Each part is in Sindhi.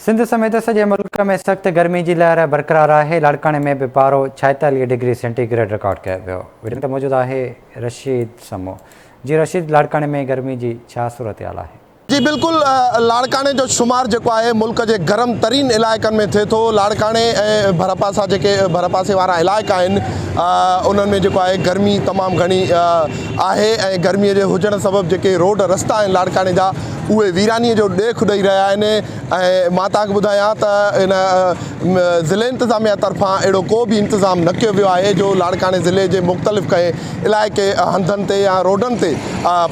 سنڌ سميت سڄي ملڪ ۾ سخت گرمي جي لهر برقرار آهي، لاڙڪاڻي ۾ به پارو 46 ڊگري سينٽي گريڊ رڪارڊ ڪيو ويو. وڊيو تي موجود آهي رشيد سمو. جي رشيد لاڙڪاڻي ۾ گرمي جي ڇا صورتحال آهي؟ جي بلڪل لاڙڪاڻي جو شمار جيڪو آهي ملڪ جي گرم ترين علائقن ۾ ٿئي ٿو لاڙڪاڻي ۽ ڀرپاسا جيڪي ڀرپاسي وارا علائقا آهن انهن ۾ جيڪو آهي گرمي تمام گهڻي آهي ۽ گرمي جي هجڻ سبب جيڪي روڊ رستا آهن لاڙڪاڻي جا اهي ويراني جو ڏيک ڏئي رهيا آهن ۽ مان توهان کي ٻڌايان ته ان ضلعي انتظاميا طرفان اهڙو ڪو به انتظام نه ڪيو ويو آهي جو لاڙڪاڻي ضلعي جي مختلف ڪنهن علائقي هنڌن تي يا روڊن تي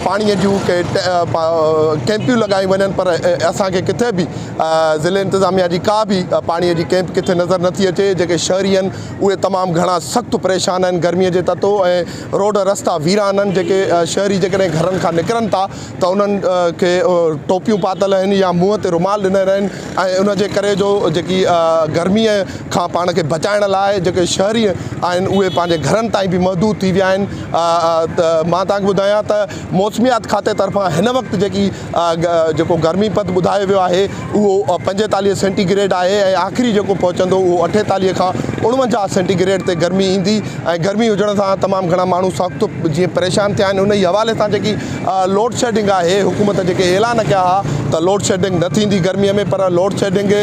پاڻي جون ڪي ڪيمپيون لڳايون وڃن پر اسان کي ڪٿي به ضلعي انتظاميا جي ڪا به پاڻي جي ڪيمپ ڪٿي نظر نٿي اچي جيڪي شهري آهن اهي تمام گهڻا سخت پريشان آهن گرمي جي تتو ۽ روڊ رستا ويران آهن جيڪي شهري جيڪڏهن گهرن کان نڪرن ٿا ته انهن کي ٽوپيون پاتل آهن يا منهن تي رومال ڏنل آهن ۽ ان جي ڪري جو جيڪي گرمي کان پاڻ کي بچائڻ لاء جيڪي شهري آهن اهي پنهنجي گهرن تائين به محدود ٿي ويا آهن ته مان توهان کي ٻڌايان ته موسميات کاتي طرفان هن وقت جيڪي جيڪو گرمي پد ٻڌايو ويو آهي اهو 45 سينٽي گريڊ آهي ۽ آخري جيڪو پهچندو اهو 48 کان 49 سينٽي گريڊ تي گرمي ايندي ۽ گرمي هجڻ سان تمام گهڻا ماڻهو سخت جيئن پريشان ٿيا آهن ان ئي حوالي سان جيڪي لوڊشيڊنگ آهي حڪومت جيڪي اعلان ڪيا ها ته لوڊشيڊنگ نه ٿيندي گرمي ۾ پر لوڊشيڊنگ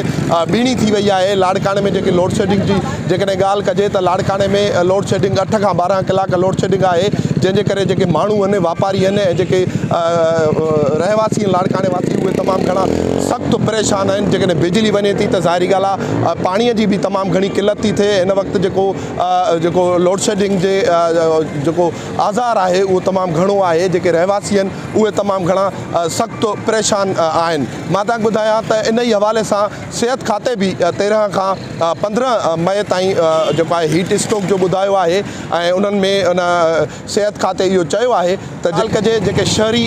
ٻيڻي ٿي وئي آهي لاڙڪاڻي ۾ جيڪي لوڊشيڊنگ جي جيڪڏهن ڳالهه ڪجي ته لاڙڪاڻي ۾ لوڊشيڊنگ اٺ کان 12 ڪلاڪ لوڊشيڊنگ آهي جنهن جي ڪري جيڪي ماڻهو آهن واپاري آهن ۽ جيڪي رهواسي آهن لاڙڪاڻي واسي اهي تمام گهڻا سخت پريشان آهن جيڪڏهن بجلي وڃي ٿي ته ظاهري ڳالهه آهي پاڻي جي به تمام گهڻي قلت ٿي ٿئي هن وقت جيڪو جيڪو لوڊشيڊنگ جي جيڪو آزار آهي اهو تمام گهڻو آهي جيڪي رهواسي آهن اهي تمام گهڻا سخت پريشان آهن مان توهان کي ٻڌايان ته ان ئي حوالي سان صحت کاتي به 13 کان 15 مئي تائين جيڪو آهي هيٽ اسٽروڪ جو ٻڌايو آهي ۽ انهن ۾ ان صحت کاتي اهو چيو آهي ته جلڪ جي جيڪي شهري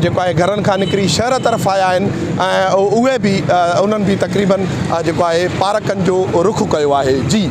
جيڪو آهي گهرن کان نڪري شهر طرف آيا آهن ۽ اهي به انهن به تقريبن جيڪو آهي پارڪن جو رخ ڪيو آهي جي.